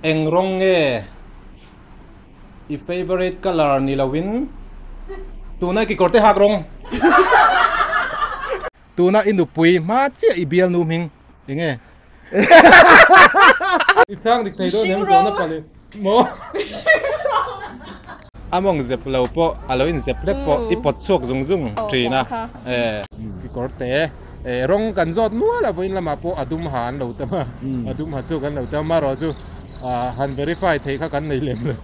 Eng rawng nge i favourite colour ni loin tuna i kekawr te hak rawng? Tuna i nupui hma chiah i bialnu hming eng nge? I chhang dik thei dawn em zawhna pali maw? A mawng zep lo pawh a lo inzep hlek pawh i pawt chhuak zung zung thin a. Kekawr te rawng kan zawt nual a vawiin lamah pawh a dum ha an lo tam a, a dum ha chu kan lo tam amaherawh chu han verify theih kha kan nei lem lo.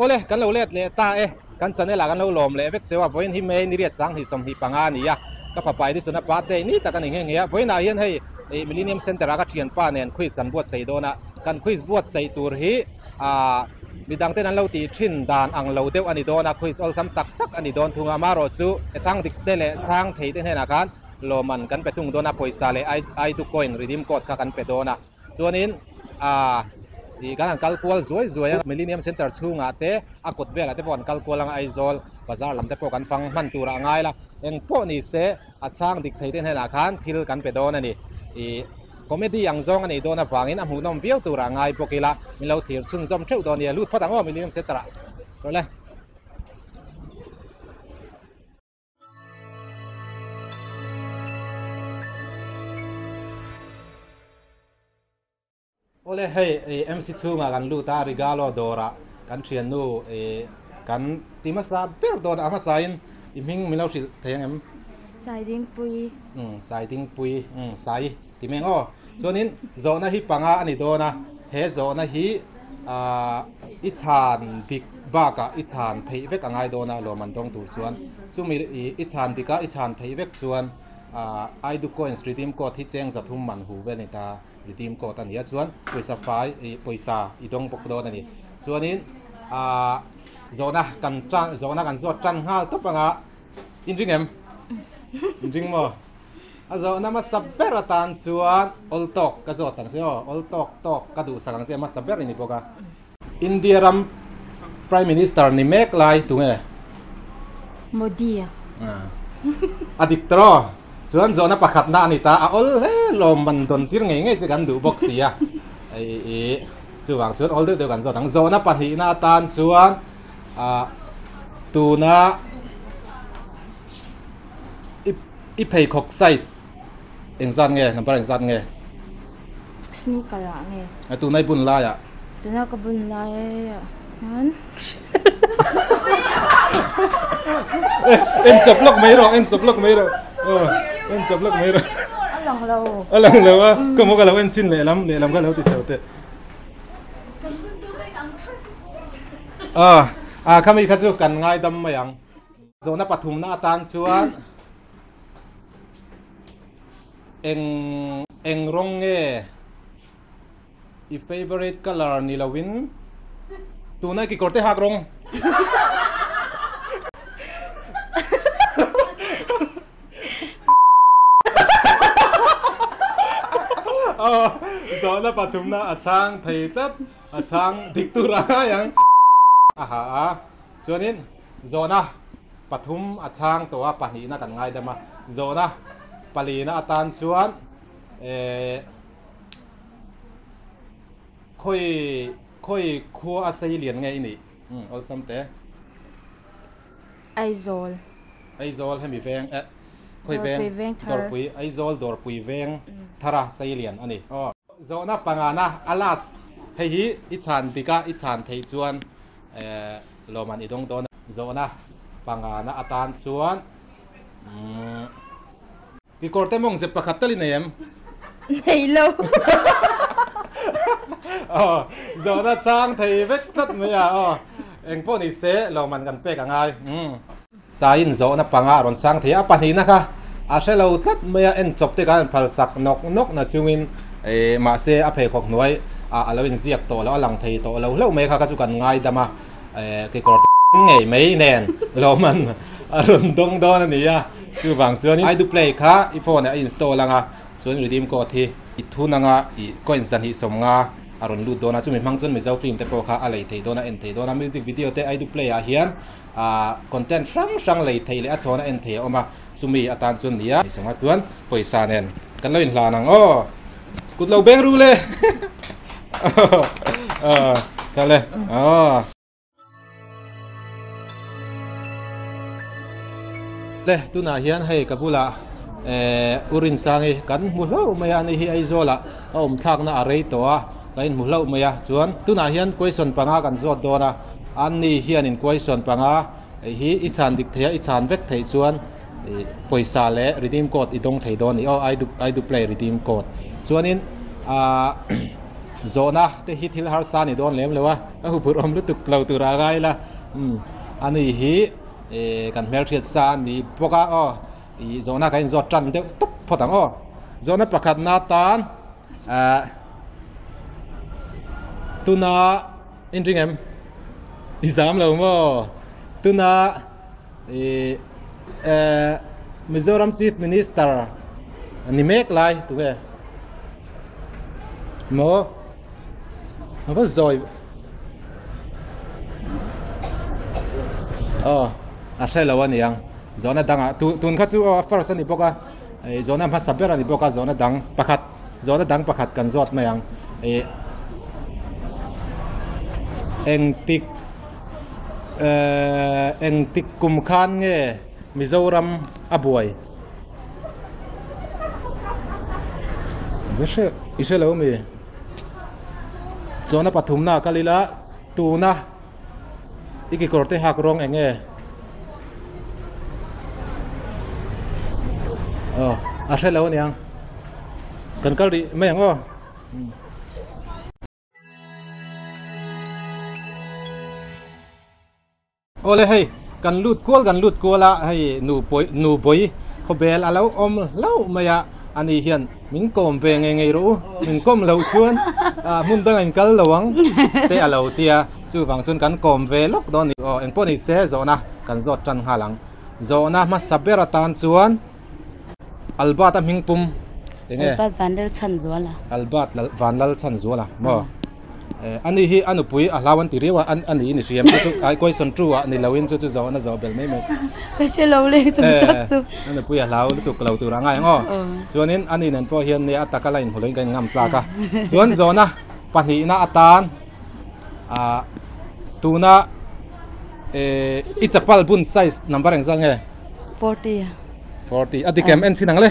Awle, kan lo let leh ta e. Kan channel ah kan lo lawm leh vek cheu a, vawiin hi May ni riat 2025 a ni a, ka fapa Edison a birthday ni tak a ni nghe nghe a, vawiin ah hian hei Millennium Centre ah ka thianpa nen quiz kan buatsaih dawn a, kan quiz buatsaih tur hi ah midang ten an lo tih thin dan ang lo deuh a ni dawn a, quiz awlsam tak tak a ni dawn thung a, amaherawh chu chhang dik te leh chhang thei te hnenah khan lawmman kan pe thung dawn a, pawisa leh I do coin redeem code kha kan pe dawn a. Chuanin aaa ih kan han kal kual zuai zuai a, Millennium Centre chhungah te a kawt velah te pawh kan kal kual ang a, Aizawl bazar lam te pawh kan fang hman turah a ngai la, eng pawh ni se a chhang dik thei te hnenah khan thil kan pe dawn a ni. Ih comedy ang zawng a nih dawn avangin a hmuhnawm viau turah a ngai bawk ila, min lo thlir chhunzawm theuh dawn a nia, lut phawt ang aw Millennium Centre ah. Rawh le. Awle hei MC chhungah kan lut a Regalo dawrah kan thiannu kan ti hmasa ber dawn a hmasain i hming min lo hrilh thei ang em? Saidingpui. Saidingpui Sai ti mai ang aw. Chuanin zawhna hi panga a ni dawn a, he zawhna hi i chhan dik bakah i chhan theih vek a ngai dawn a lawm an dawng tur chuan. Chumi i chhan dik a i chhan theih vek chuan I do coins redeem code hi cheng 300 man hu vel a ni ta. Redeem code a ni a chuan pawisa fai ih pawisa i dawng bawk dawn a ni. Chuanin aah zawhna kan tan zawhna kan zawt tan nghal tawp anga in ring em? In ring maw? A zawhna hmasa ber atan chuan awl tawk ka zawt ang che aw, awl tawk tawk ka duhsak ang che hmasa ber i ni bawk a. India ram Prime Minister ni mek lai tunge? Modi a. A dik tawh. Chuan zawhna pakhatna a ni ta. A awl hle lawm man dawn tir ngei ngei che kan duh bawk si a. I chuvang chuan awl deuh deuh kan zawt ang. Zawhna pahnihna atan chuan tuna i pheikhawk size engzat nge, number engzat nge? Sneaker ah nge? A tuna i bun lai ah. Tuna ka bun lai ah hian. En chawp lawk mai rawh, en chawp lawk mai rawh. Aw, en chawp lawk mai rawh. A lang lo. A lang lo a, ka maw ka lo en chin lehlam, lehlam ka lo ti chho teh. Aw, ah khami kha chu kan ngaidam mai ang. Zawhna pathumna atan chuan. Eng eng rawng nge i favourite colour ni loin tuna i kekawr te hak rawng? Aw zawhna pathumna a chhang thei tlat a chhang dik tur a ngai ang. A ha a chuanin zawhna pathum a chhang tawh a pahnihna kan ngaidam a zawhna palina atan chuan eh khawi khawi khua a sei lian nge i nih umm awlsam te. Aizawl. Aizawl hemi veng eh khawi veng Dawrpui veng thar. Dawrpui Aizawl Dawrpui veng thara sei lian a ni aw. Zawhna pangana a last hei hi i chhan dik a i chhan theih chuan eh lawmman i dawng dawn a. Zawhna pangana atan chuan umm kekawr te mawng zep pakhat tal i nei em? Nei lo. Aw zawhna chang thei vek tlat mai a aw engpawh ni se lawmman kan pek a ngai umm. Saiin zawhna panga a rawn chang thei a, a pahnihna kha a hre lo tlat mai a, en chawp te khan an phal sak nawk nawk na chungin eh mahse a pheikhawk hnuai ah a lo inziak tawh lo, a lang thei tawh lo hlauh mai kha kha chu kan ngaidam a, eh kekawr ngei mai nen lawmman a rawn dawng dawn a ni a, chuvang chuanin I do play kha i phone ah a install ang a, chuan redeem code hi i thun anga i coins 250 a rawn lut dawn a, chumi hmang chuan Mizo film te pawh kha a lei thei dawn a, en thei dawn a, music video te I do play ah hian. ah content hrang hrang lei thei leh a thlawna en thei a awm a chumi atan chuan nia sawma chuan pawisa nen kan lo inhlan ang aw kut lo beng ru le aw kha le aw. Le tunah hian hei ka bulah eh u Rinsangi kan hmu hlauh mai a ni hi Aizawlah a awm thlakna a rei tawh a kan inhmu hlauh mai a chuan tunah hian question panga kan zawt dawn a ani hianin question panga hi i chhan dik theih a i chhan vek theih chuan ih pawisa leh redeem code i dawng thei dawn a ni aw I do I do play redeem code chuanin ah Zawhna te hi thil harsa a ni dawn lem lo a, a huphurh awm lutuk lo tur a ngai la. Umm ani hi eh kan hmelhriat sa a ni bawk a aw ih zawhna kan inzawt tan deuh tawp phawt ang aw. Zawhna pakhatna tan ah tuna inring em? I zam lo maw? Tuna ih eh Mizoram Chief Minister ni mek lai tunge? Maw? A va zawi. Aw, a hre lo a niang. Zawhna dangah tu tun kha chu aw first a ni bawk a. Ih zawhna hmasa ber a ni bawk a zawhna dang pakhat zawhna dang pakhat kan zawt mai ang. Ih engtik eh engtik kum khan nge Mizoram a buai? I hre lo mi chuan a pathumna a kal ila tuna i kekawr te hak rawng eng nge aw a hre lo aniang kan kal rih mai ang aw. Awle hei kan lut kual kan lut kual a hei nu pawi nu bawi khawbel a lo awm hlauh mai a ani hian min kawm ve ngei ngei rawh u min kawm loh chuan ah hmun dangah in kal lo ang te a lo tia chuvang chuan kan kawm ve lawk dawn a ni aw engpawh ni se zawhna kan zawt tan nghal ang zawhna hmasa ber atan chuan Albert a hming pum enge Albert Vanlalchhanzuala Albert Vanlalchhanzuala maw. Eh, ani hi a nupui a hlau an ti riau a, a niin i hriam chu chu ai question two ah ni loin chu chu zawh na zawh belh mai mai. Ka hre lo le chu tak chu. A nupui a hlau lutuk lo tur a ngai ang aw. Chuanin ani nen pawh hian nia a taka la inhmu loin kan inngam tlak a. Chuan zawhna pahnihna atan ah tuna eh i chapal bun size number engzat nge? 40. 40 a dikem en chin ang le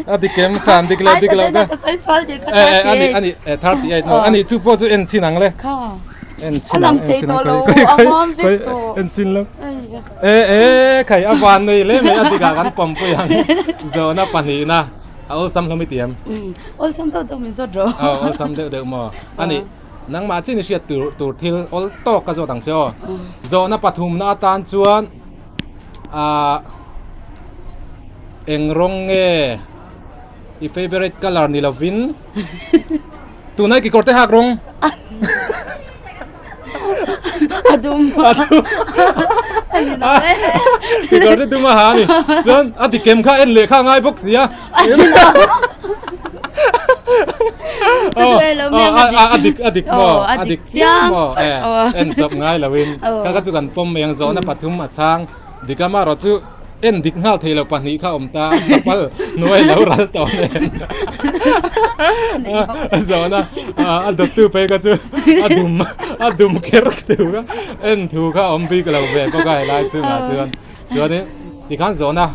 a dikem chan dik le dik lo ka ani ani 38 no ani chu pawh chu en chin ang le en chin ang en chin ang koi koi en chin lo e e khai a van nei le mai a dika kan pawm pui ang zona pahnih na a awlsam hlawm i tiam awlsam deuh deuh min zawt rawh aw awlsam deuh deuh maw ani nangmah chin i hriat tur tur thil awl tawk ka zawt ang che aw zawhna pathum na atan chuan ah eng rawng nge i favourite colour ni lovin tunai kekawr te hak rawng a dum kekawr te dum a ha ani chuan a dikem kha en leh kha a ngai bawk sia a dik a dik maw a dik chiang maw en chawp ngai lovin kha kha chu kan pawm mai ang zawhna pathum a chhang dik a marawh chu en dik nghal thei lo pahnih kha awm ta chapal hnuai lo ral tawh nen zawhna a dawttu phei kha chu a dum a dum kher thu kha en thu kha awm bik lo ve bawk a helai chungah chuan chuanin tikhan zawhna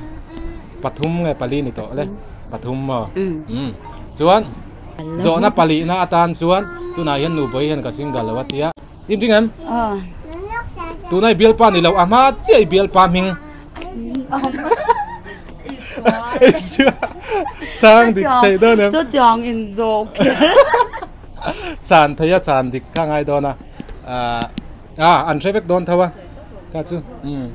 pathum nge pali ni tawh le pathum maw umm chuan zawhna palihna atan chuan tunah hian nubawi hian ka single lo a tia in ring em tuna i bialpa ni lo a hma chiah i bialpa hming chang dik thei dawn em chutiang in zawh kher chan thei a chan dik kha ngai dawn a ah an hre vek dawn tho a kha chu umm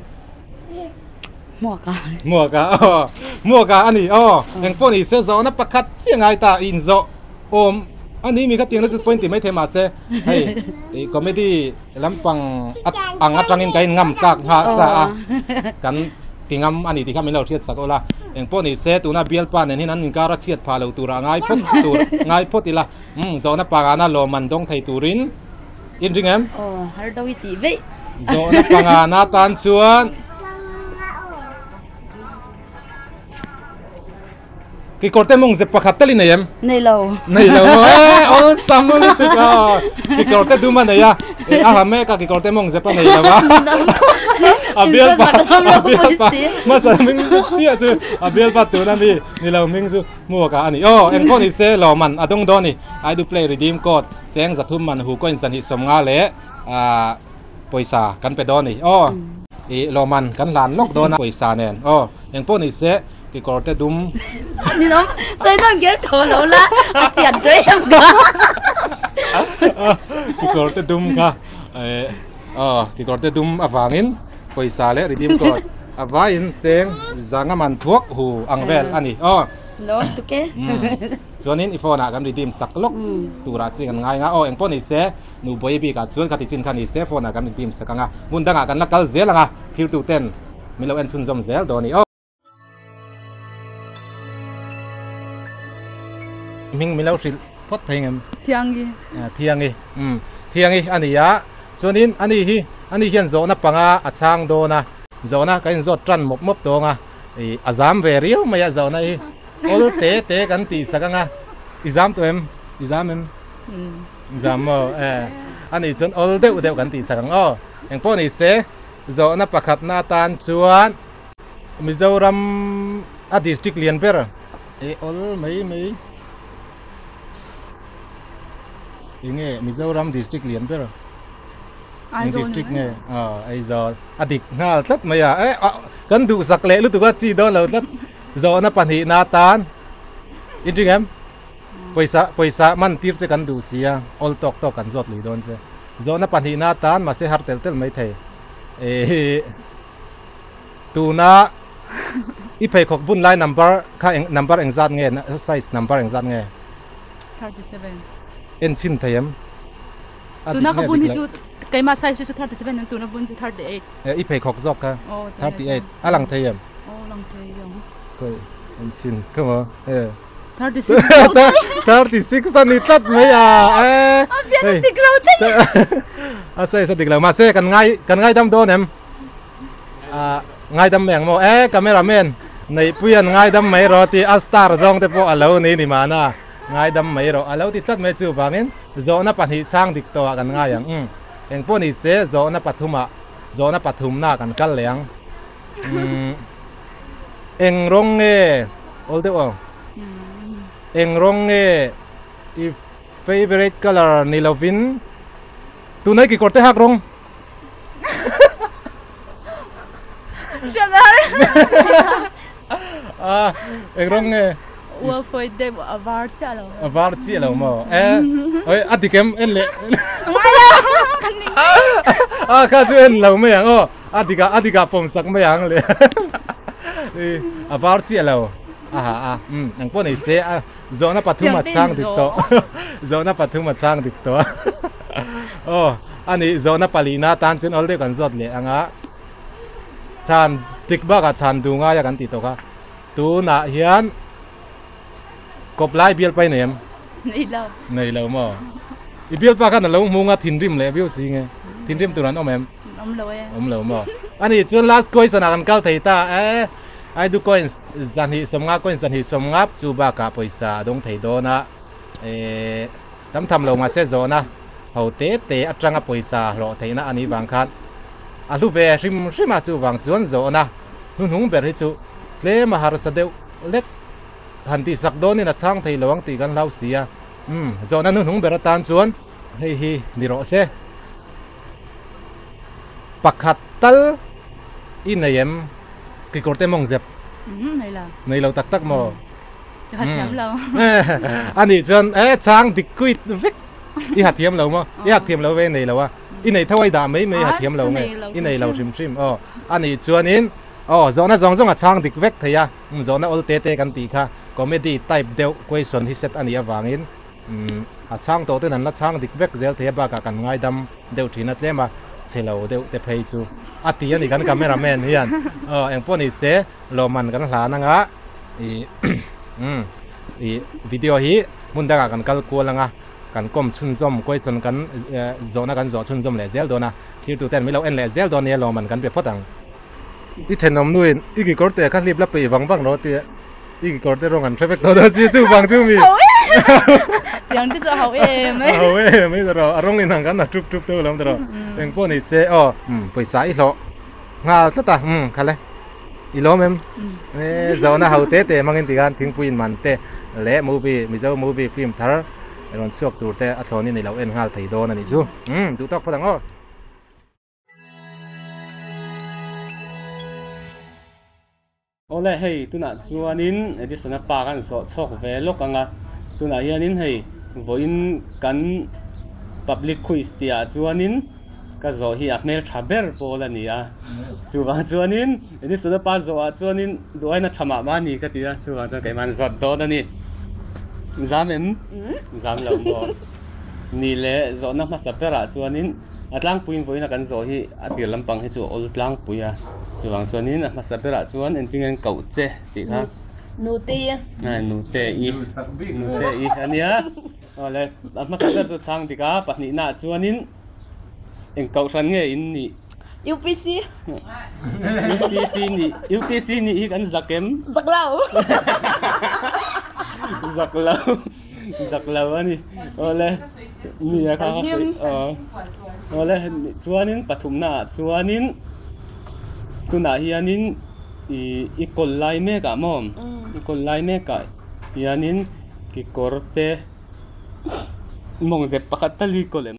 Hmuaka. Hmuaka aw. Hmuaka a ni aw. Eng pawh ni se zawhna pakhat chiah ngai ta i inzawh awm a ni mi kha tiangna chu point ti mai thei mahse hei i comedy lampang ang atangin ka inngam tlak ngha sa a kan ti ngam a ni tih kha min lo hriat sak ula. Eng pawh ni se tuna bialpa nen hian an inkar a chhiat phah lo tura ngai phawt tur ngai phawt ila umm zawhna pangana lawmman dawng thei turin. In ring em? Aw, har do i tih veih. Zawhna panga na tan chuan Kekawr te mawng zep pakhat tal i nei em? Nei lo. Nei lo e, awlsam lutuk a. Kekawr te dum a nei a, a ha mek a kekawr te mawng zep a nei lo a. A bialpa, a bialpa hmasa hming chiah chu a bialpa tuna mi ni lo hming chu hmuak a ni. Aw, engpawh ni se lawmman a dawng dawn a ni. I do play redeem code cheng zathum man hu coin zahnih sawmnga leh pawisa kan pe dawn a ni. Aw, i lawmman kan hlan lawk dawn a pawisa nen. Aw, engpawh ni se. Kekawr te dum. Ninawm, sawi dawn ger tho lo la, a chian tawh em ka. Kekawr te dum kha, aw kekawr te dum avangin pawisa leh redeem code a vaiin cheng zanga man thuak hu ang vel a ni aw. Lo tuk e. Chuanin i phone ah kan redeem sak lawk turah chi kan ngai nga aw engpawh ni se nu bawi bikah chuan khati chin kha ni se phone ah kan redeem sak ang a, hmun dangah kan la kal zel ang a, thirtu ten min lo en chhunzawm zel dawn a ni aw. Hming min lo hrilh phawt thei ngem? Thiangi. Thiangi. Umm. Thiangi a ni a. Chuanin ani hi, ani hian zawhna panga a chhang dawn a. Zawhna kan inzawt tan mawp mawp tawng a. Ih, a zam ve riau mai a zawhna hi. Awl te te kan tih sak ang a. I zam tawh em? I zam em? I zam maw? Eh. Ani chuan awl deuh deuh kan tih sak ang aw. Engpawh ni se, zawhna pakhatna atan chuan. Mizoram a district lian ber e awl mai mai enge Mizoram district lian ber eng district nge a Aizawl a dik nghal tlat mai a e kan duh sak leh lutuk a chi dawn lo tlat zawhna pahnih na tan in ring em pawisa pawisa man tir che kan duh sia awl tawk tawk kan zawt lui dawn che zawhna pahnih na tan mahse har tel tel mai thei e Tuna i pheikhawk bun lai number kha eng number engzat nge size number engzat nge? 37. En chhin thei em? Tuna ka bun hi chu keimah size chu 37 an tuna bun chu 38. E i pheikhawk zawk kha 38 a lang thei em? Aw lang thei ang. Koi en chhin ka maw e. 36. 36 a ni tlat mai a e. A pian a dik lo thei. A size a dik lo mahse kan ngai kan ngai dam dawn em? Ah ngaidam mai ang maw e cameraman neihpui an ngaidam mai rawh tih a star zawng te pawh a lo ni ni mahna ngaidam mai rawh a lo ti tlat mai chuvangin zawhna pahnih chhang dik tawhah kan ngai ang umm engpawh ni se zawhna pathumah zawhna pathumna kan kal leh ang umm eng rawng nge awl deuh aw eng rawng nge i favourite colour ni lovin tunai kekawr te hak rawng. Chanel. Ah, eng rawng nge? Ua foi de a var chiah lo. A var chiah lo maw? Eh, oi a dik em en leh. Ngai lo. Kan ning. Ah, kha chu en lo mai ang aw. A dik a, a dik a pawm sak mai ang le. A var chiah lo. A ha a. Um, eng pawh nei se a zawhna pathum a chhang dik tawh. Zawhna pathum a chhang dik tawh. Aw. A nih zawhna palihna atan chuan awl deuh kan zawt leh ang a, chhan dik bakah chhan duh ngai a kan tih tawh kha. Tunah hian kawp lai bialpa i nei em? Nei lo. Nei lo maw? I bialpa khan a lo hmung a thinrim leh viau si nge? Thinrim tur an awm em? Awm lo e. Awm lo maw? A nih chuan last question ah kan kal thei ta e, I do coins zahnih sawmnga coins zahnih sawmnga chu bakah pawisa a dawng thei dawn a, e. Tam tham lo mahse zawhna ho te te atanga pawisa hlawh theihna a nih vang khan a hlu ve hrim hrim a, chuvang chuan zawhna hnuhnung ber hi chu tlem a harsa deuh lek han tihsak dawnin a chhang thei lo ang tih kan hlau si a, umm zawhna hnuhnung ber atan chuan hei hi ni rawh se. Pakhat tal i nei em? Kekawr te mawng zep? Nei lo. Nei lo tak tak maw? Ka ha thiam lo. A nih chuan e chhang dik kuit vek i ha thiam lo maw? I hak thiam lo ve nei lo a. I nei tho a i dah mai mai i ha thiam lo nge? I nei lo hrim hrim aw. A nih chuanin aw zawhna zawng zawng a chhang dik vek thei a. Zawhna awl te te kan tih kha comedy type deuh question hi set a nih avangin a chhang tawh ten an la chhang dik vek zel thei a bakah kan ngaidam deuh thin a tlem a chhe lo deuh te phei chu a ti a ni kan cameraman hian aw engpawh ni se lawmman kan hlan anga ih umm ih video hi hmun dangah kan kal kual anga. Kan kawm chhunzawm question kan zawhna kan zawh chhunzawm leh zel dawn a, thirtu ten min lo en leh zel dawn nia lawm an kan pe phawt ang. I thenawm nuin i kekawr te kha hlip la peih vang vang rawh tia i kekawr te rawng an hre vek tawh dawn si chuvang chu mi. Tiang te chu a hau em mai. A hau em mai tawh a rawng inang kan ha thup thup deuh lam tawh engpawh ni se aw pawisa i hlawh nghal tlat a khale i lawm em e zawhna ho te te hmangin tikhan thingpui in man te leh movie Mizo movie film thar rawn chhuak tur te a thlawnin i lo en nghal thei dawn a nih chu duh tawk phawt ang aw. Awle hei tunah chuanin Edison-a pa kan zawh chhawk ve lawk ang a, tunah hianin hei vawiin kan public quiz tih ah chuanin ka zawh hi a hmeltha ber pawl a ni a, chuvang chuanin Edison-a pa zawh ah chuanin duaina tha mah mah a ni ka ti a, chuvang chuan keimah an zawt dawn a ni. Zam em? Zam lo maw? Ni leh zawhna hmasa berah chuanin. A tlangpuiin vawiina kan zawh hi a tir lampang hi chu a awl tlangpui a, chuvang chuanin a hmasa berah chuan engtin nge an koh che tih kha. Nute i. A nute i. Nute i a nia. Awle a hmasa ber chu chhang dik a, pahnihnaah chuanin eng kohhran nge in nih? UPC. UPC nih UPC nih hi kan zak em? Zak lo. Zak lo. Zak lo a ni. Awle ni a kha ka sawi aw. Awle chuanin pathumna ah chuanin tunah hianin ih i kawl lai mek ah maw i kawl lai mek ah hianin kekawr te mawngzep pakhat tal hi kawl em.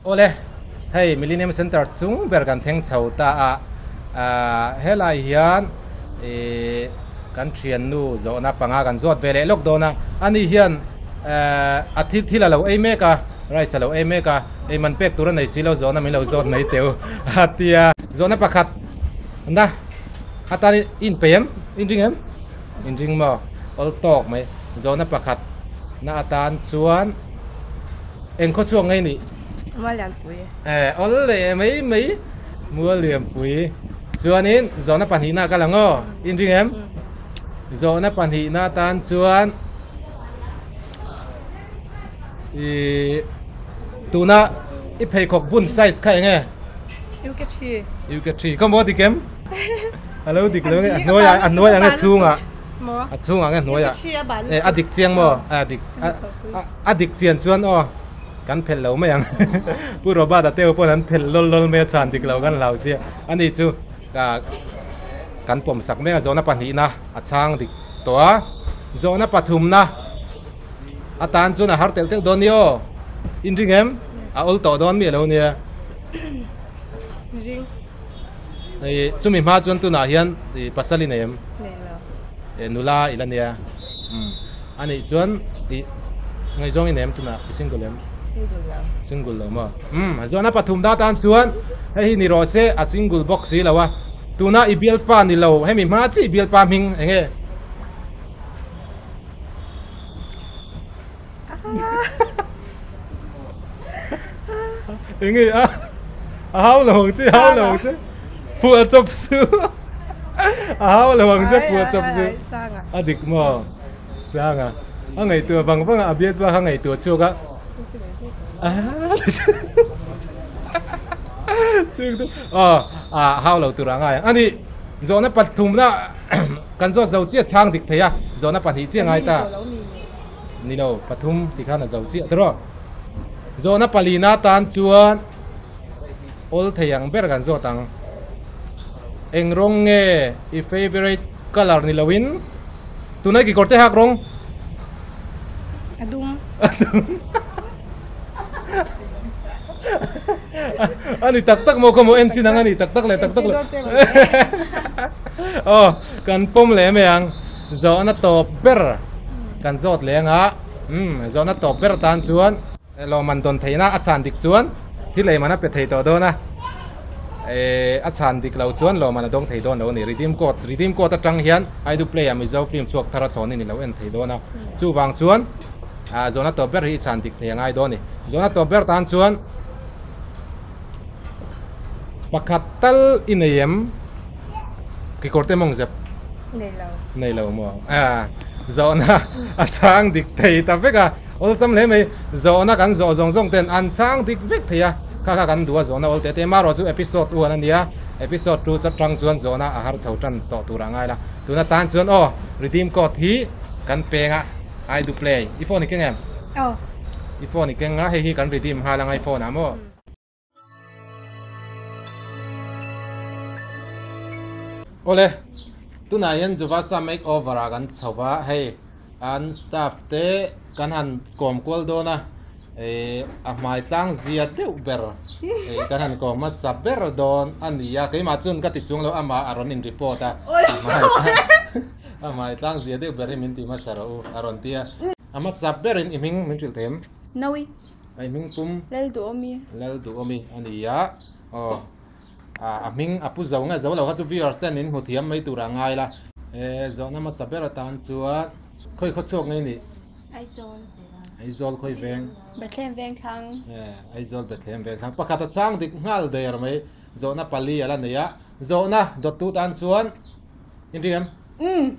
Awle, hei Millennium Centre chung ber kan thleng chho ta a, helai hian ih kan thiannu zawhna panga kan zawt ve leh lawk dawn a, ani hian a thil thil a lo ei mek a, rice a lo ei mek a, ei man pek tur a nei si lo zawhna min lo zawt mai teu a tia. Zawhna pakhat na atan i inpeih em? Inring em? Inring maw? Awl tawk mai. Zawhna pakhat na atan chuan eng khaw chhuak ngei nih? Muallianpui. Eh, awl leh mai mai. Muallianpui. Chuanin zawhna pahnihna ka lang aw. Inring em? Zawhna pahnihna atan chuan i tuna i pheikhawk bun size kha eng nge? UK3. UK3. Khaw maw dik em? Alo dik lo nge a hnuai a hnuai ang e chhungah a chhungah nge hnuaiah e a dik chiang maw a dik a dik chian chuan aw kan phelh lo mai ang Pu Robert a teu pawn an phelh lawl lawl mai a chhan dik lo kan hlau sia ani chu kan pawm sak mek a zawhna pahnihna a chhang dik tawh a zawhna pathumna atan chuan a har telh telh dawn ni aw inring em a awl tawh dawn mi alo nia. Hei chumi hma chuan tunah hian ih pasal i nei em? Nei lo. Eh nula i la nia. Umm anih chuan ih ngaihzawng i nei em tunah i single em? Single lo. Single lo maw? Umm zawhna pathum da tan chuan hei hi ni rawh se a single bawk si lo a. Tuna i bialpa ni lo hemi hma chi i bialpa hming eng nge? Eng nge a a hau lo ang che hau lo ang che phuah chawp su a hau lo ang che phuah chawp su a dik maw sanga a ngaihtuah vang vang a a biat bak a ngaihtuah chhuak a aw a hau lo tur a ngai ang ani zawhna pathumna kan zawt zo chiah chhang dik thei a zawhna pahnih chiah ngai ta. Ni lo, pathum ti khan a zo chiah tawh. Zawhna palina tan chuan awl thei ang ber kan zawt ang. Eng rawng nge i favourite colour ni loin tunai kekawr te hak rawng? A dum. A dum. A ni tak tak maw khaw maw en chin ang a ni tak tak leh tak tak leh. Aw kan pawm leh mai ang. Zawhna tawp ber kan zawt leng a, umm zawhna tawp ber atan chuan lawmman dawn theihna a chhan dik chuan thil ei man a pe thei tawh dawn a, eh a chhan dik lo chuan lawmman a dawng thei dawn lo a ni. Redeem code, redeem code atang hian I do play a Mizo film chhuak thar a thlawn in i lo en thei dawn a, chuvang chuan ah zawhna tawp ber hi i chhan dik thei a ngai dawn a ni. Zawhna tawp ber tan chuan pakhat tal i nei em? Kekawr te mawng zep? Nei lo. Nei lo maw? Ah. Zawhna a chhang dik thei ta vek a, awlsam hle mai. Zawhna kan zawh zawng zawng ten an chhang dik vek thei a, kha kha kan duh a zawhna awl teh teh marawh chu episode one a nia, episode two chang chuan zawhna a har chho tan tawh tur a ngai la. Tuna tan chuan aw redeem code hi kan peng a, I do play. I phone i keng em? Aw. I phone i keng a, hei hi kan redeem nghal ang a i phone ah maw? Awle, tunah hian Juvasa makeover ah kan chho va, hei an staff te kan han kawm kual dawn a, eh a hmai tlang zia deuh ber eh kan han kawm hmasa ber dawn a ni a, keimah chuan ka ti chung lo amah a rawn in report a, a hmai tlang zia deuh ber hi min ti hmasa rawh u a rawn ti a, a hmasa berin i hming min hrilh thei em? Nawi. A hming pum. Lal Duhawmi. Lal Duhawmi a ni a, aw a hming a pu zo nge zo lo kha chu viewers ten in hmu thiam mai tur a ngai la. E zawhna hmasa ber atan chuan khawi khaw chhuak ngei nih? Aizawl. Aizawl khawi veng? Bethlehem Vengthlang. E Aizawl Bethlehem Vengthlang pakhat a chang dik nghal der mai zawhna pali a la nei a, zawhna dawttu tan chuan in ring em? Umm.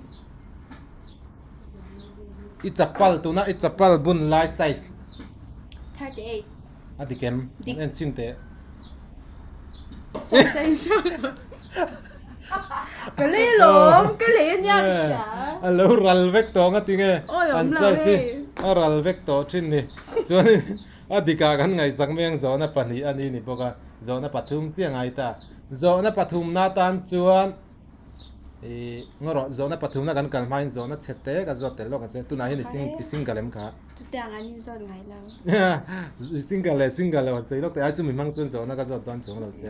I chapal tuna i chapal bun lai size. 38. A dik em? Dik. En chin teh. Size size. Ka lei alawm, ka lei ania ka hria. A lo ral vek tawh nga tinge. Awi awm An lo size hi hei. a ral vek tawh thin ni. Chuan a dikah kan ngaihsak mai ang zawhna pahnih a ni ni bawk a. Zawhna pathum chiah ngai ta. Zawhna pathumna tan chuan I ngaw rawh zawhna pathumna kan kal hmain zawhna chhe te ka zawt tel lawk ang che tunah hian i sing i single em kha Chutiang an inzawt ngai lo. I single leh single lo han sawi lawk teh ai chu mi hmang chuan zawhna ka zawt dawn chuang lo che.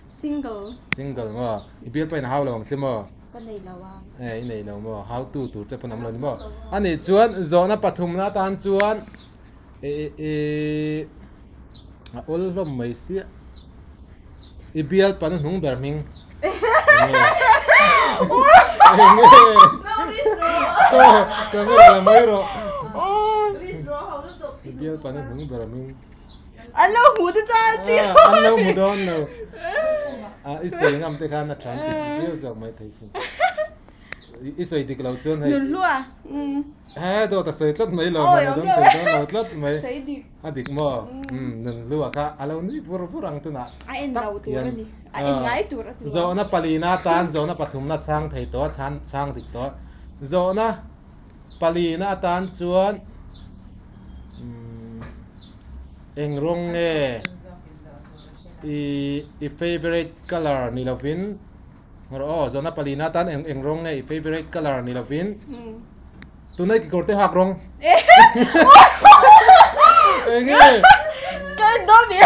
Single. Single maw? I bialpa in a hau lo ang che maw? Ka nei lo a. E i nei lo maw? Hau tu tur che pawn awm lo ni maw? Anih chuan zawhna pathumna atan chuan i i a awl hlawm mai sia. I bialpa na hnung ber hming. So, camera la mai rawh. I bialpa na hnung ber hming. An lo hmu te chuan chi. An lo hmu dawn lo. I sawi ngam te khan a than ti viau zawk mai thei sin. I sawi dik lo chuan hei. Nunhlua. He dawt a sawi tlat mai lo man a dawn thei dawn lo tlat mai. Sawi dik. A dik maw? Umm nunhlua kha a lo nui vur vur ang tunah. A en lo tur a ni. A en ngai tur a ti lo. Zawhna palina atan zawhna pathumna chhang thei tawh a, chhan chhang dik tawh. Zawhna palina atan chuan umm eng rawng nge i i favourite colour ni lovin Rawh aw, zawhna palina atan eng eng rawng nge i favourite colour ni lovin tuna i kekawr te hak rawng. Eng nge? Ka en dawn ni.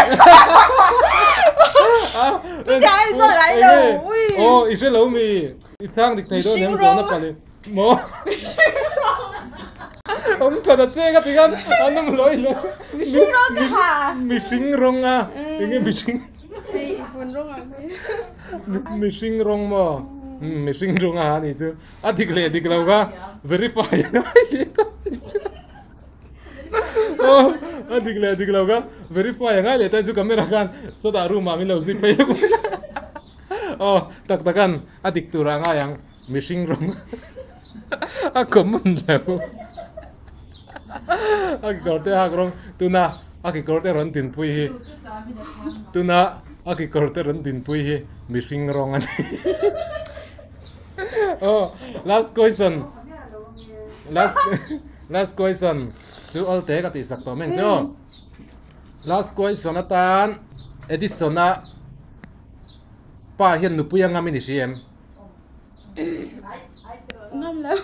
Chutiang a inzawt ngai lo. Ui. Aw, i hre lo mi. I chhang dik thei dawn em zawhna pali. Maw? Awm that a che ka ti khan an awm hlawi lo. Mihring rawng ka ha. Mihring rawng a. Eng nge mihring? Hei i vun rawng ang hi. Mihring rawng maw? Mihring rawng a ha ni chu. A dik leh dik lo kha verify a ngai leh ta. Aw a dik leh dik lo kha verify a ngai leh ta chu camera khan sawtah room ah min lo zui phei lawk mai. Aw tak takan a dik tur ah ngai ang mihring rawng a common lo. A kekawr te hak rawng tuna a kekawr te rawn dinpui hi tuna a kekawr te rawn dinpui hi mihring rawng a ni. Oh last question last last question chu awl te ka tih sak tawh mai ang che aw. Last question atan Edison a pa hian nupui a ngam i ni hri em? Ngam lo.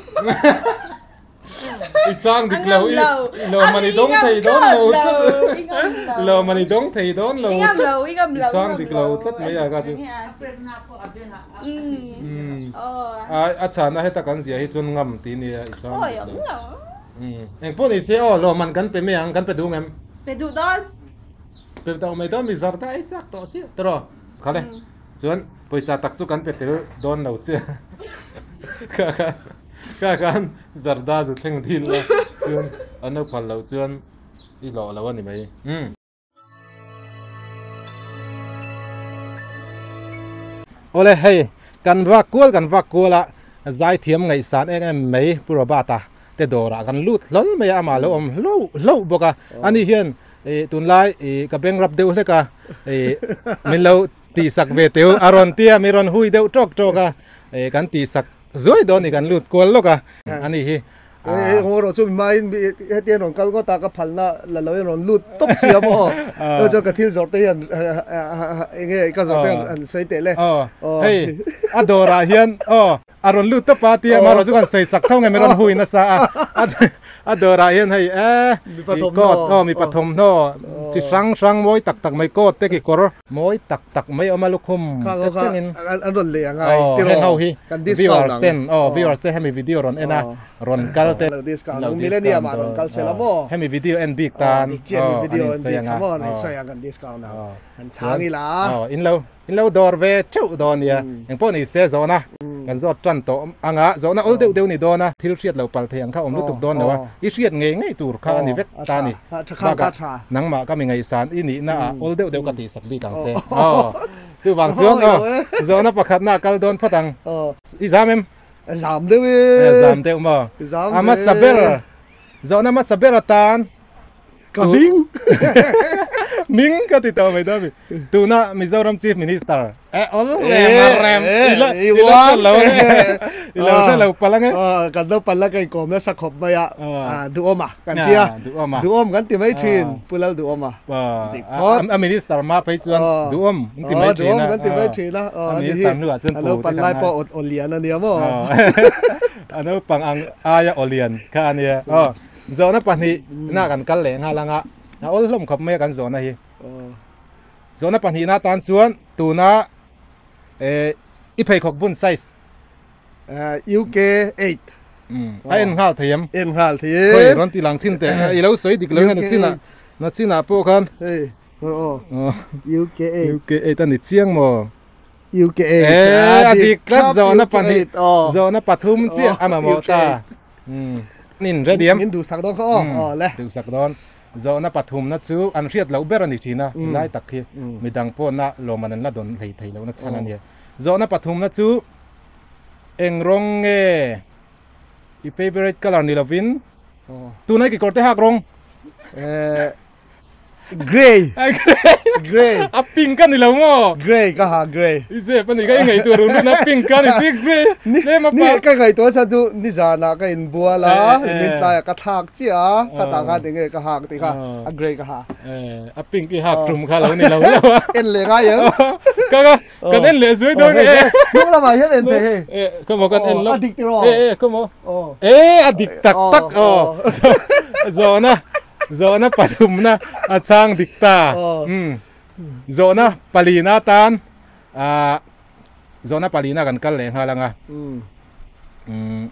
I chang dik lo i lo man i dawng thei dawn lo tlat lo man i dawng thei dawn lo tlat i chang dik lo tlat mai a ka chu a chhana heta kan zia hi chuan ngam ti nia i chang dik lo eng pawh ni se aw lo man kan pe mai ang kan pe duh ngem pe duh dawn pe duh mai dawn mi zar da ei chak tawh si tawh khale chuan pawisa tak chu kan pe tel dawn lo che kha kha Kha khan Zarda zu thleng dil la chuan an lo phal loh chuan i hlawh lo a ni mai. Umm. Awle hei kan vak kual kan vak kual a Zaithiam ngaihsan em em mai Pu Robert-a te dawrah kan lut hlawl mai a, amah lo awm hlo hlo bawk a. Ani hian ih tunlai ih ka beng rap deuh hlek a, ih min lo tihsak ve teu a rawn ti a, mi rawn hui deuh tawk tawk a, ih kan tihsak zuai dawn ni kan lut kual lawk a, ani hi. Hei haw rawh chu mimaiin hetiang rawn kal ngawt a ka phalna la lo in rawn lut tawp si a maw chu chuan ka thil zawrh te hian eng nge ka zawrh te hian an sawi teh le hei a dawrah hian aw a rawn lut tawp a tia amaherawh chu kan sawi sak tho nge mi rawn hui nasa a a dawrah hian hei e coat aw mipa thawmhnaw chi hrang hrang mawi tak tak mai coat te kekawr mawi tak tak mai awm a lukhum te thlengin an rawn lei ang ai tiraw heng ho hi viewers ten aw viewers te hemi video rawn en a rawn kal te lo discount ang millennium ah rawn kal sela maw hemi video en bik tan aw an insawi ang a an insawi ang kan discount ang han chhang ila aw in lo in lo dawr ve theuh dawn nia engpawh ni se zawhna kan zawt tan tawh anga zawhna awl deuh deuh ni dawn a thil hriat lo pal thei ang kha awm lutuk dawn lo a i hriat ngei ngei tur kha a ni vek ta a ni. Bakah nangmah ka mi ngaihsan i nihna ah awl deuh deuh ka tihsak bik ang che. Aw. Chuvang chuan aw zawhna pakhatna a kal dawn phawt ang. I zam em? Zam deuh e. Zam deuh maw? Zam A hmasa ber zawhna hmasa ber atan Ka hming. Hming ka ti tawh mai dawn mi. Tuna Mizoram Chief Minister e awl rem a rem i la i la hre lo ange i lo hre lo palh ange. Kan lo palh a ka inkawm nasa khawp mai a duhawm a kan ti a duhawm kan ti mai thin Pu Lal duhawm a dik phawt. A minister hma phei chuan duhawm an ti mai thin a duhawm kan ti mai thin a a minister hnuah chuan a lo palh lai pawh aw lian a nia maw a naupang ang aia aw lian kha a nia aw zawhna pahnih na kan kal leh nghal anga a awl hlawm khawp mai a kan zawhna hi. Zawhna pahnihna atan chuan tuna i pheikhawk bun size. UK 8. A en nghal thei em? En nghal thei e. Khoi rawn ti lang chin teh. I lo sawi dik lo hian nachinah nachinah pawh khan. Hei aw UK 8. UK 8 a ni chiang maw? UK 8. E a dik tlat zawhna pahnih zawhna pathum chiah a mamawh ta. In ready em? Min duhsak dawn kha aw. Aw le. Duhsak dawn. Zawhna pathumna chu an hriat loh ber a ni thin a, lai tak hi midang pawhna lawmman an la dawn hlei thei lohna chhan a nia. Zawhna pathumna chu eng rawng nge i favourite colour ni lovin tuna i kekawr te hak rawng? Grey. Grey. A pink a ni lo maw? Grey ka ha grey. I zep a ni ka i ngaihtuah run run a pink a ni si grey. Ni ni ka ngaihtuah chuan chu nizanah ka inbual a min tlaiah ka thlak chiah a ka tah khan enge ka hak tih kha a grey ka ha. A pink i hak tum kha lo ni lo lo a. En leh ngai em? Ka ka kan en leh zui dawn e. Hnung lamah hian en thei hei. E ka maw kan en lo. A dik tiraw? E e ka maw. E a dik tak tak aw. Zawhna Zawhna pathumna a chang dik ta. Umm. Zawhna palina atan ah zawhna palina kan kal leh nghal anga. Umm.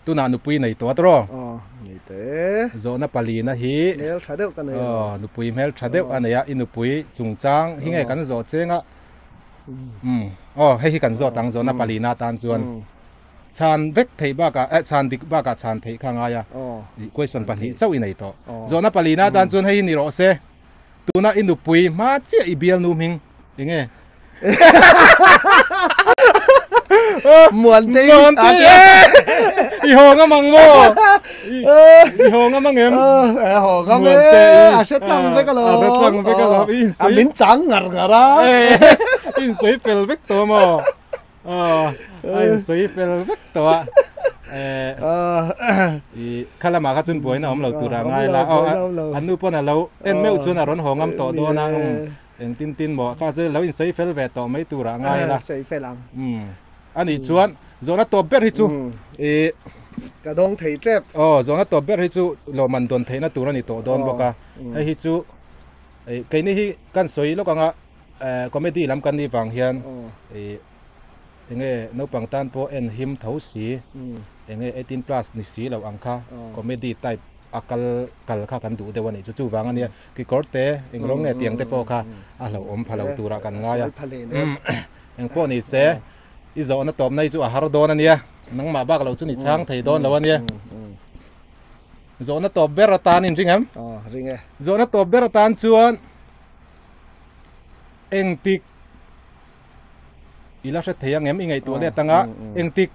Tunah nupui nei tawh tawh. Aw, nei teh. Zawhna palina hi hmel tha deuh ka nei. Aw, nupui hmel tha deuh a nei a, i nupui chungchang hi nge kan zawh cheng a. Umm. Aw, hei hi kan zawt ang zawhna palina atan chuan. Chhan vek theih bakah eh chhan dik bakah chhan theih kha a ngai a, question pahnih chauh i nei tawh. Zawhna palina atan chuan hei hi ni rawh se, tuna i nupui hma chiah i bialnu hming eng nge? Muantei Muantei e! I haw ngam ang maw? I haw ngam ang em? E haw ngam e, a hre tlang vek alawm. A hre tlang vek alawm, i insawi. A min chang ngar ngar a. I insawi fel vek tawh maw? Aw, a insawi fel vek tawh a. Eh, i kha lamah kha chuan buaina awm lo tur a ngai la. Aw, an nu pawn a lo en meuh chuan a rawn haw ngam tawh dawn a. Eng tin tin maw kha chu lo insawi fel ve tawh mai tur a ngai la. Sawi fel ang. A nih chuan zawhna tawp ber hi chu i ka dawng thei tep. Aw, zawhna tawp ber hi chu lawmman dawn theihna tur a ni tawh dawn bawk a. Hei hi chu keini hi kan sawi lawk ang a. Comedy lam kan nih vang hian enge naupang tan pawh en him tho si enge 18 plus ni si lo ang kha comedy type a kal kal kha kan duh deuh a nih chu chuvang a nia kekawr te eng rawng nge tiang te pawh kha a hlauhawm pha lo turah kan ngai a engpawh ni se i zawhna tawpna hi chu a har dawn a nia nangmah bak lo chu ni chhang thei dawn lo a nia zawhna tawp ber atan in ring em zawhna tawp ber atan chuan Engtik i la hre thei ang em? I ngaihtuah let anga engtik?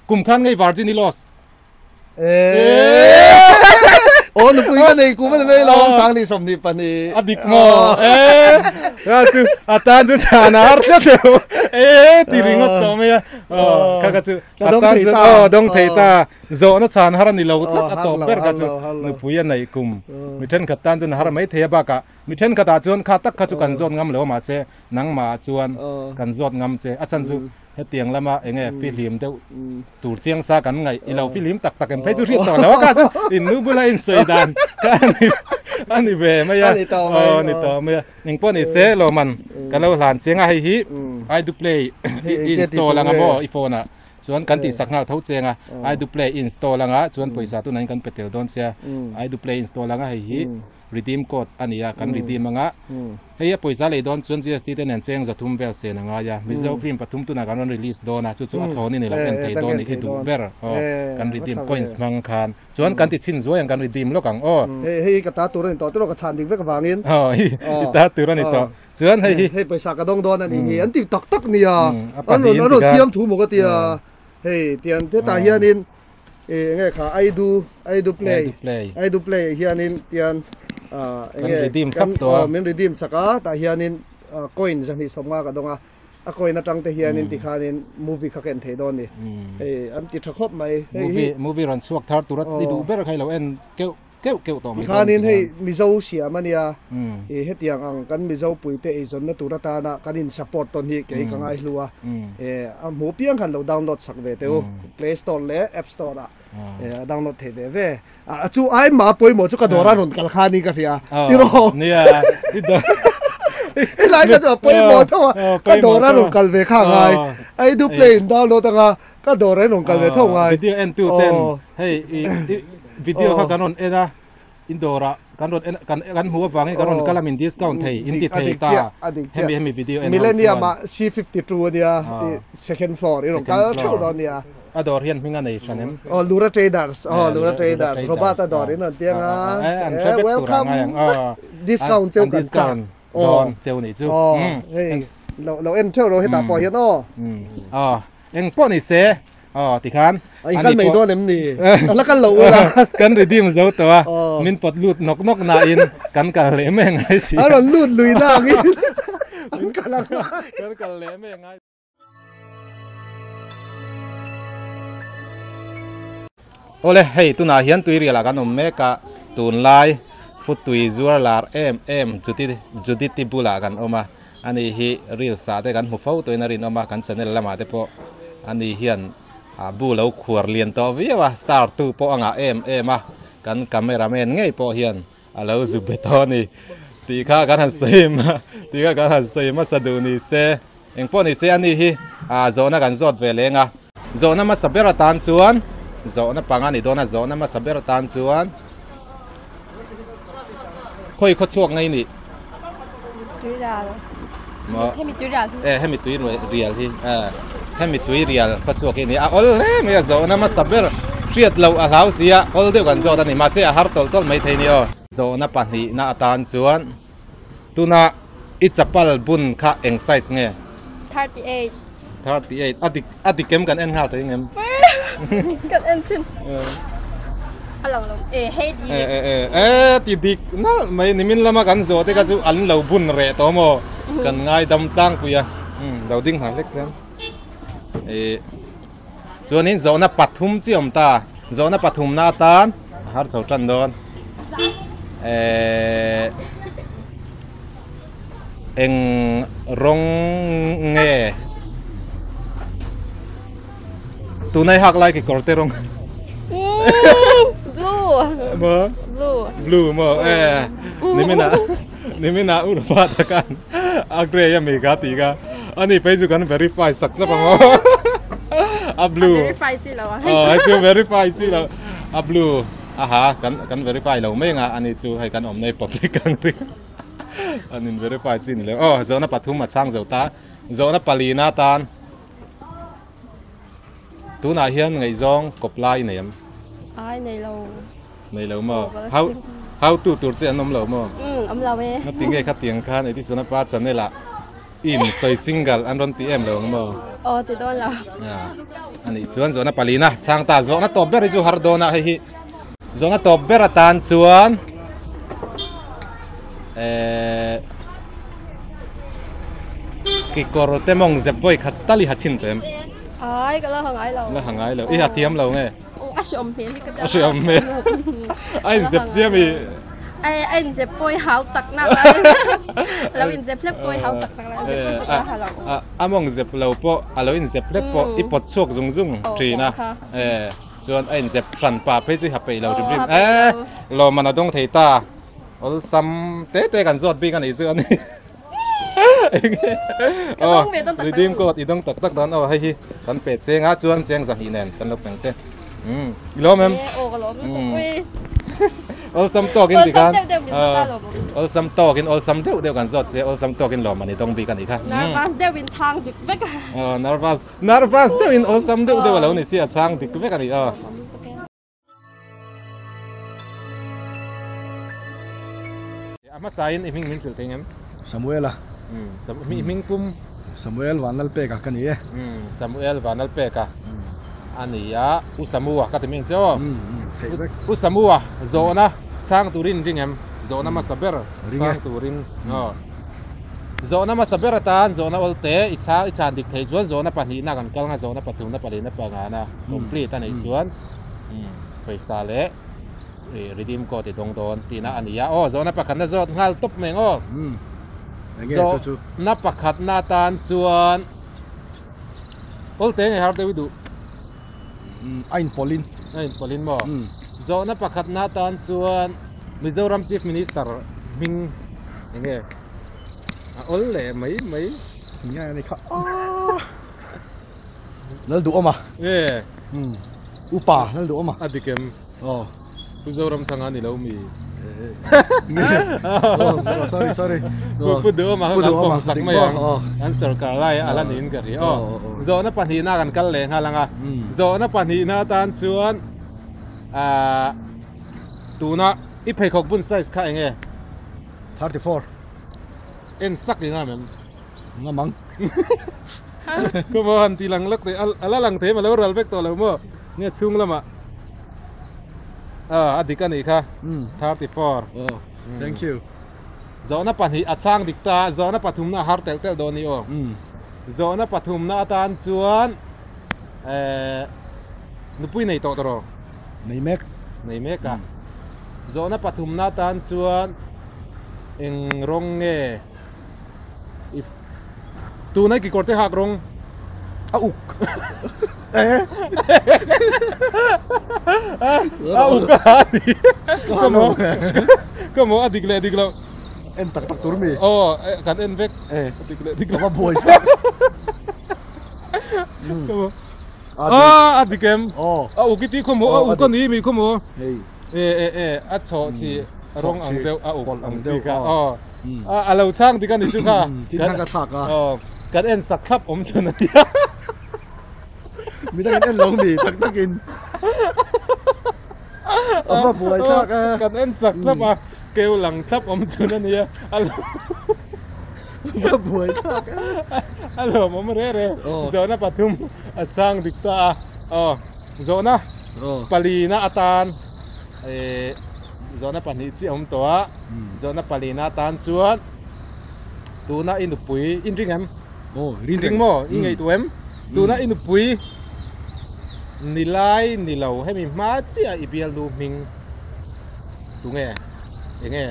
Kum khan ngei virgin i lost. Aw nupui ka nei kum a ni mai lo 2022. A dik maw? E a chu a tan chu chhan a har tlat lo. E ti ringawt tawh mai a. Aw kha kha chu a tan chu aw dawng thei ta. Zawhna chhan har a ni lo tlat a tawp ber kha chu nupui a neih kum. Mi thenkhat tan chuan a har mai thei a bakah mi thenkhatah chuan kha tak kha chu kan zawt ngam lo a mahse nangmah chuan kan zawt ngam che. A chhan chu hetiang lama eng nge fihlim deuh tur chiang sa kan ngaih i lo fihlim tak tak em phei chu hriat tawh lo a kha chu in nu bula in sawi dan kha a ni ve mai a aw ni tawh mai a engpawh ni se lawman ka lo hlan chiang a hei hi I do play i install anga maw i phone ah chuan kan tih sak nghal tho chiang a I do play install anga chuan pawisa tunah in kan pe tel dawn sia I do play install anga hei hi redeem code a ni a kan redeem anga hei a pawisa lei dawn chuan GST te nen cheng zathum vel sen a ngai a Mizo film pathum tunah kan rawn release dawn a chu chu a thlawn in ilo en thei dawn i duh ber aw kan redeem coins hmang khan chuan kan ti chhin zuai ang kan redeem lawk ang aw. Hei hei ka ta tur a ni tawh tiraw ka chhan dik vek avangin aw i ta tur a ni tawh chuan hei hi hei pawisa ka dawng dawn a nih hi an ti tak tak nia an rawn an rawn thiam thu maw ka tia hei tiang hetah hianin eng nge kha I do I do play I do play hianin tian eng nge redeem sak tawh a min redeem sak a tah hianin coin zahnih sawmnga ka dawng a a coin atang te hianin tikhanin movie kha ka en thei dawn ni hei an ti tha khawp mai hei hi movie rawn chhuak thar tura i duh ber kha i lo en keuh keuh keuh tawh mai dawn tikhanin hei Mizo siam a nia i hetiang ang kan Mizo puite eizawnna tur atana kan in support tawn hi kei ka ngaihlu a a hmu piang khan lo download sak ve teh u Play Store leh App Store ah a download thei ve ve a chu ai mah pawimawh chu ka dawr a rawn kal kha ni ka hria tiraw nia i dawr helai kha chu a pawimawh tho a ka dawr a rawn kal ve kha ngai ai du play in download anga ka dawr a rawn kal ve tho ngai video en tu ten hei i video kha kan rawn en a in dawrah kan rawn en kan kan hmuh avangin kan rawn kal a min discount thei in ti thei ta hemi hemi video en ho chuan Millennium ah C52 ania i second floor i rawn kal theuh dawn ania a dawr hian hming a nei hran em aw Lura Traders aw Lura Traders Robert a dawr in rawn tiang a an hre vek tur a ngai ang aw discount cheu kan chak dawn cheu nih chu aw hei lo lo en theuh ro hetah pawh hian aw aw eng pawh ni se aw tikhan i kal mai dawn em ni a la kal lo ula kan redeem zo tawh a min pawt lut nawk nawk nain kan kal leh mai angai si a rawn lut lui na angin an kal ang kan kal leh mai angai Awle hei tunah hian tuirial ah kan awm mek a tunlai futui zuar lar em em Judith-i bulah kan awm a ani hi reels ah te kan hmu fo tuin a rinawm a kan channel lamah te pawh ani hian a bu lo khuar lian tawh viau a star tu pawh a ngah em em a kan camera man ngei pawh hian a lo zu be tawh a ni tih kha kan han sawi tih kha kan han sawi hmasa duh ni se eng pawh ni se ani hi ah zawhna kan zawt ve leng a zawhna hmasa ber atan chuan zawhna panga ni dawn a zawhna hmasa ber atan chuan khawi khaw chhuak ngei nih Tuirial hemi tuirial hi e hemi tui rial hi e hemi tui rial khaw chhuak hi ni a awl hle mai a zawhna hmasa ber hriat loh a hlau si a awl deuh kan zawt a ni mahse a har tawlh tawlh mai thei ni aw zawhna pahnihna atan chuan tuna i chapal bun kha eng size nge 38 38 a dik a dik em kan en nghal thei ngem kan en chin a lo lo e hei di e e e e ti dik nal mai nimin lama kan zawh te kha chu an lo bun reh tawh maw kan ngai dam tlangpui a lo ding nghal hlek chuan e chuanin zawhna pathum chi awm ta zawhna pathum na atan a har chho tan dawn e Eng rawng nge tunai hak lai kekawr te rawng Blue Maw Blue Blue maw e nimina nimina urpa takan a grey a mi ka ti ka ani phei chu kan verify sak tlap ang aw a blue A verify chi lo a aw hei chu verify chi lo a blue aha kan kan verify lo mai anga ani chu hei kan awm nei public ang ring An in verify chi ni lo. Aw zawhna pathum a chhang zo ta. Zawhna palina atan tunah hian ngaihzawng kawp lai i nei em? Ai nei lo. Nei lo maw? How how tu tur che an awm lo maw? Awm lo e. Ngatinge khatiang khan Edison-a pa channel ah. In sawi single an rawn ti em lo ang maw? Aw ti dawn lo. A nih chuan zawhna palina chhang ta zawhna tawp ber hi chu har dawn a hei hi zawhna tawp ber atan chuan eh kekawr te mawng zep vawi khat tal i ha chhin teh em? Ai ka la ha ngai lo. La ha ngai lo i ha thiam lo nge? A hreawm hmel hi ka A hreawm hmel. A inzep chiam i. Ai a inzep pawi hau tak nak a. Lo inzep hlek pawi hau tak nak a. A mawng zep lo pawh a lo inzep hlek pawh i pawt chhuak zung zung thin a. Chuan a inzep hran pa phei chu i ha peih lo hrim hrim. E lawmman a dawng thei ta. Awlsam te te kan zawt bik a nih chu a ni. Ka dawng ve dawn tak tak. Redeem code i dawng tak tak dawn aw hei hi kan pe cheng a chuan cheng zahnih nen kan lo peng che. Um i lawm em? Aw ka lawm lutuk ui. Awlsam tawkin tikhan awlsam tawkin awlsam deuh deuh kan zawt che awlsam tawkin lawm an i dawng bik a nih kha. Nervous deuhin chhang dik vek a. Aw nervous nervous deuhin awlsam deuh deuh a lo ni si a chhang dik vek a ni aw. A hmasain i hming min hrilh thei ngem? Samuela. I hming pum? Samuel Vanlalpeka ka ni e. Samuel Vanlalpeka a ni a, U Samua ka ti ming che aw. U Samua zawhna chhang turin ring em? Zawhna hmasa ber chhang turin aw. Zawhna hmasa ber atan zawhna awl te i chhang i chhan dik thei chuan zawhna pahnihna kan kal nga zawhna pathumna palina pangana complete a neih chuan pawisa leh redeem code i dawng dawn tihna a ni a aw zawhna pakhatna zawt nghal tawp mai ang aw zawhna pakhatna atan chuan awl te nge har deuh i duh a inpawlin a inpawlin maw zawhna pakhatna atan chuan Mizoram Chief Minister hming enge a awl leh mai mai nge a ni kha Lalduhawma. Nge. Upa Lalduhawma. A dik em? Aw. Pu Zoramthanga ni lo mi. Nge. Oh, sorry sorry. Pu Duhawma kha kan pawm sak mai ang. An sorkar lai a la niin ka hria. Aw. Zawhna pahnihna kan kal leh nghal ang a. Zawhna pahnihna atan chuan ah tuna i pheikhawk bun size kha eng nge? 34. En sak i ngam em? Ngam ang. Ka maw han ti lang lak teh a la lang thei em a lo ral vek tawh lo maw nge chhung lamah ah a dik a nih kha 34 oh thank you zawhna pahnih a chhang dik ta a zawhna pathumna a har telh telh dawn a ni aw zawhna pathumna atan chuan eh nupui nei tawh tawh rawh nei mek nei mek a zawhna pathumna atan chuan eng rawng nge If tuna kekawr te hak rawng a uk eh a uk a ni ka mo ka mo a dik leh dik lo en tak tak tur mi aw kan en vek eh a dik leh dik lo ka buai ka mo a dik em a uk i ti khaw mo a uk a ni mi khaw mo hei e e e a chho chi rawng ang deuh a uk ang chi kha aw A lo chhang dik a ni chu kha. Tin khan ka thlak a. Aw, kan en sak thlap awm chun a nia. Midang in en lo mi tak tak in. A va buai thlak a. Kan en sak thlap a, keu lang thlap awm chun a nia. A lo va buai thlak a. A lawmawm re re. Zawhna pathum a chhang dik ta a. Aw, zawhna palina atan eh zawhna pahnih chiah awm tawh a. Zawhna palina atan chuan tuna i nupui in ring em? Aw, ring ring maw? I ngaihtuah em? Tuna i nupui ni lai ni lo hemi hma chiah i bialnu hming chu nge? Eng nge?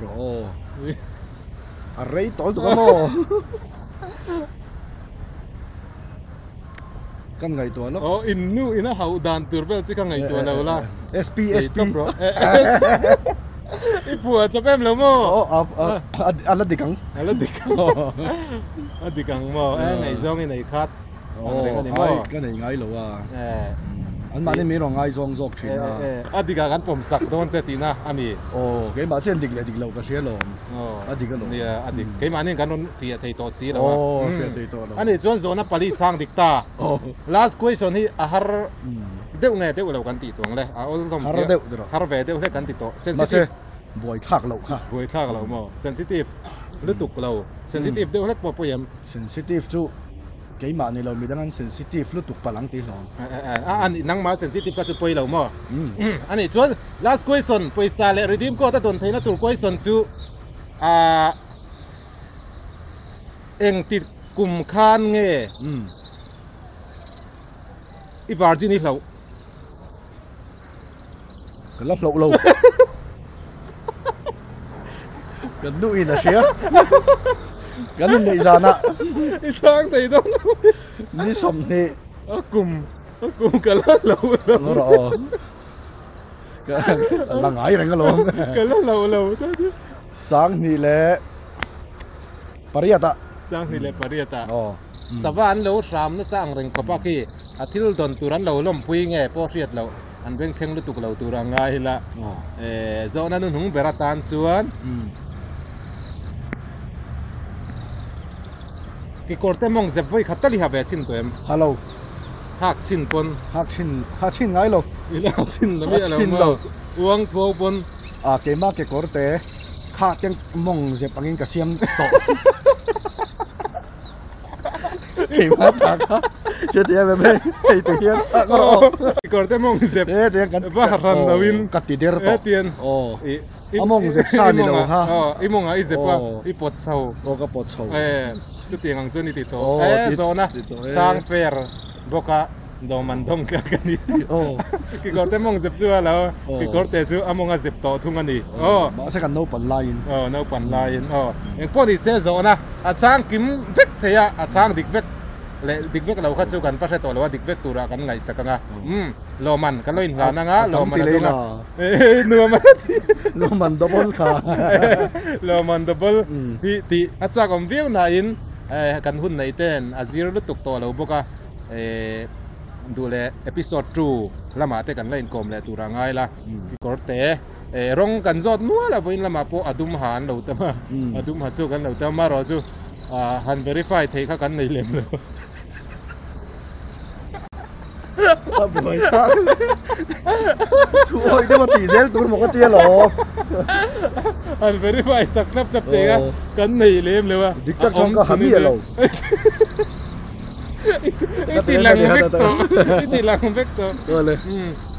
Rawh aw. A rei tawh lutuk a maw? Kan ngaihtuah lawk. Aw in nu in a hauh dan tur vel chi ka ngaihtuah lo la. SP SP. I phuah chawp em lo maw? Aw a la dik ang. A la dik ang. A dik ang maw? E ngaihzawng i nei khat ang reng a ni maw? Aw ka nei ngai lo a. An mahni min rawn ngaizawng zawk thin a. A dik ah kan pawm sak dawn che tihna a ni. Aw keimah chian dik leh dik lo ka hria lawm. A dik alawm. Nia a dik. Keimahni kan rawn fiah thei tawh si lo a. Aw fiah thei tawh lo. A nih chuan zawhna pali chhang dik ta. Last question hi a har deuh nge deuh lo kan tih tuang le. A awl hlawm sia. Har deuh tawh. Har ve deuh hlek kan ti tawh. Sensitive. Buai thlak loh kha. Buai thlak lo maw? Sensitive lutuk lo. Sensitive deuh hlek pawh pawi em? Sensitive chu keimah ni lo midang an sensitive lutuk palh ang tih hlawm. A a ni nangmah sensitive kha chu pawi lo maw? A nih chuan last question pawisa leh redeem code a dawn theihna tur question chu ah engti kum khan nge i virgin i hlauh? Ka la hlauh lo. Kan duh in a hria. Kan inneih zanah. I chhang thei dawn lo. Ni 20. A kum a kum ka la hlauh lo. Ngaw rawh aw. Ka la ngai reng alawm. Ka la hlauh lo. 2008 ah. 2008 ah. Aw. Sava an lo hram nasa ang reng khawp a khi a thil dawn tur an lo lawmpui nge pawh hriat loh an bengchheng lutuk lo tur a ngai ila zawhna nu hnung ber atan chuan kekawr te mawng zep vawi khat tal i ha ve chin tawh em? Hello. Hak chin pawn. Hak chin ha chin ngai lo. I la chin lo mi a lo maw? Uang thuau pawn. A keimah kekawr te kha te mawng zep angin ka siam tawh. Keimah ta kha che ti em em hei hei ti hian a ka rawh kawr te mawng zep e tiang kan va ran lo in ka ti der tawh e tian aw a mawng zep sa ni lo ha i mawng ah i zep a i pawt chho aw ka pawt chho e chutiang ang chuan i ti tawh e zawhna chang fer bawk a dawm an dawng tlat ka ni kekawr te mawng zep chu a lo kekawr te chu a mawng a zep tawh thung a ni aw mahse kan naupan laiin aw naupan laiin aw engpawh ni se zawhna a chang kim vek thei a a chang dik vek leh dik vek lo kha chu kan va hre tawh lo a dik vek turah kan ngaihsak ang a umm lawman kan lo inhlan ang a lawman a dawng a nuam a ti lawman double kha lawman double hi tih a chak awm viau nain kan hun neih ten a zir lutuk tawh lo bawk a. Duh leh episode 2 lamah te kan la inkawm leh tur a ngai la kekawr te rawng kan zawt nual a vawiin lamah pawh a dum ha an lo tam a a dum ha chu kan lo tam a erawh chu han verify theih kha kan nei lem lo. A buai thlak hle. Thu awih deuh a tih zel tur maw ka ti alawm. Han verify sak tlap tlap thei a kan nei lem lo a. Dik tak chuan ka ha miah lo. I ti lang vek tawh i ti lang vek tawh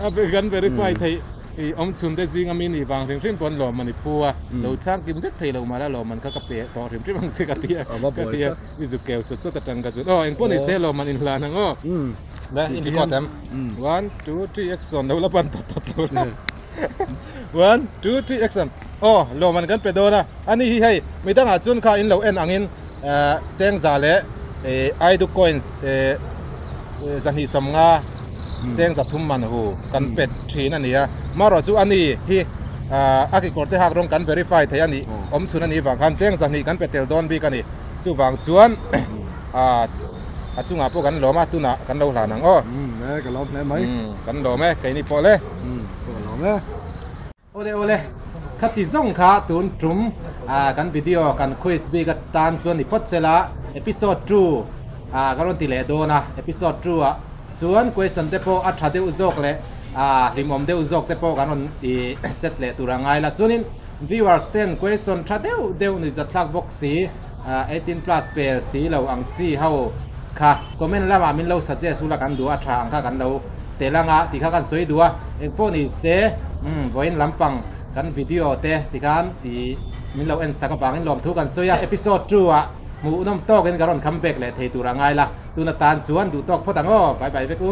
a kan verify theih i awm chhun te zing ami ni vang hrim hrim pawn lawm an i phu a lo chhang kim vek thei lo mah la lawm an kha ka pe tawh hrim hrim ang che ka ti a ka ti a i zuk keu chawt chawt atang ka chut aw engpawh ni se lawm an inhlan ang aw le in record em one two three action lo la ban tawt tawt lo la one two three action aw lawm an kan pe dawn a ani hi hei midangah chuan kha in lo en angin Chengza leh Aidu coins 250 chengza thum man hu kan pet thin a ni a, marawh chu ani hi a kekawr te hak rawng kan verify thei a nih awm chhun a nih vang khan chengza hnih kan pe tel dawn bik a ni. Chuvang chuan a chungah pawh kan lawm a, tunah kan lo hlan ang aw. Ka lawm hle mai. Kan lawm e, keini pawh le. Ka lawm e. Awle awle, khati zawng kha tun tum kan video kan quiz bik atan chuan ni phawt sela, episode 2 ah ka rawn ti leh dawn a, episode 2 ah chuan question te pawh a tha deuh zawk leh hlimawm deuh zawk te pawh kan rawn i set leh tur a ngai la, chuanin viewers ten question tha deuh deuh nuihzatthlak bawk si 18 plus pel si lo ang chi ho kha comment lamah min lo suggest ula kan duh a tha ang kha kan lo tel anga tih kha kan sawi duh a, engpawh ni se umm vawiin lampang kan video te tikhan ih min lo en sak avangin lawmthu kan sawi a, episode 2 ah hmuhnawm tawkin ka rawn come back leh thei tur a ngai la, tuna tan chuan duh tawk phawt ang aw, bye bye vek u.